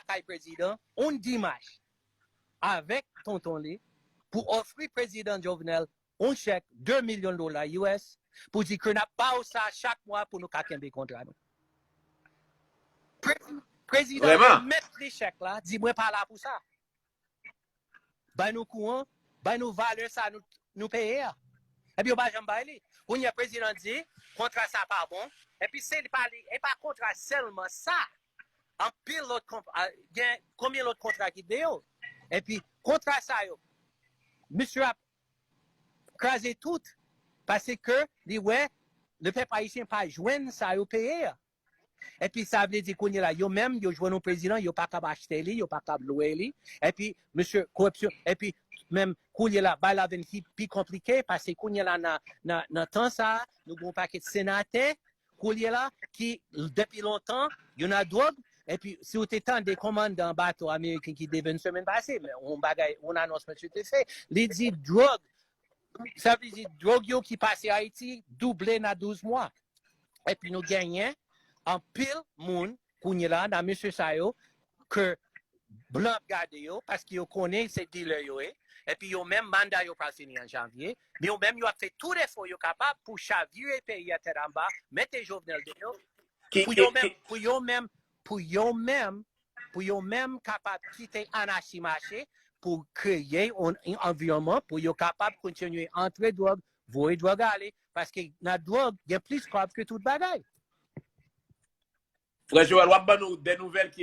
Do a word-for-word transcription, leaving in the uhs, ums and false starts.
kay prezidan yon dimach avèk tonton li pou ofri prezidan Jovenel yon chèk de milyon dola U S pou di ke n ap ba w sa chak mwa pou nou ka kenbe kontra nou. Prezidan remèt li chèk la, di mwen pa la pou sa. Bay nou kouran, bay nou valè sa nou, nou peye a. Epi yo pa janm bay li. Kounye a prezidan di kontra sa pa bon. Epi se li pa li, e pa kontra sèlman sa. Anpil lòt kontra, gen konbyen lòt kontra ki deyò. Epi kontra sa yo, misye ap kraze tout. Paske li wè lepèp ayisyen pa jwenn sa yo peye a. Epi sa vle di kounye la, yo menm, yo jwenn yon prezidan, yo pa kab achte li, yo pa kab lwe li. Epi, mesye, koripsyon, epi, menm kounye la, bay la vin pi, pi konplike, paske kounye la, nan, nan, nan tan sa, nou gen yon pakèt senatè, kounye la, ki, depi lontan, yo nan dwòg, epi, si w te tande kòmandan bato ameriken ki devèn semèn pase, men yon bagay, yon anons mesye te fè, li di dwòg, sa vle di dwòg yo ki pase Ayiti double nan douz mwa. Epi nou genyen anpil moun kounye la nan mesye sa yo ke blan ap gade yo paske yo konnen se dilè yo ye. Epi yo menm manda yo pral fini an janvye. Men yo menm yo ap fè tout efò yo kapab pou chavire peyi a tèt anba, mete Jovenel deyò. Pou yo menm, pou yo menm, pou yo menm, pou yo menm kapab kite anachi mache pou kreye yon anviwònman pou yo kapab kontinye antre dwòg, voye dwòg ale. Paske nan dwòg, gen plis kòb ke tout bagay. Frè Joel, w ap ban nou de nouvèl ki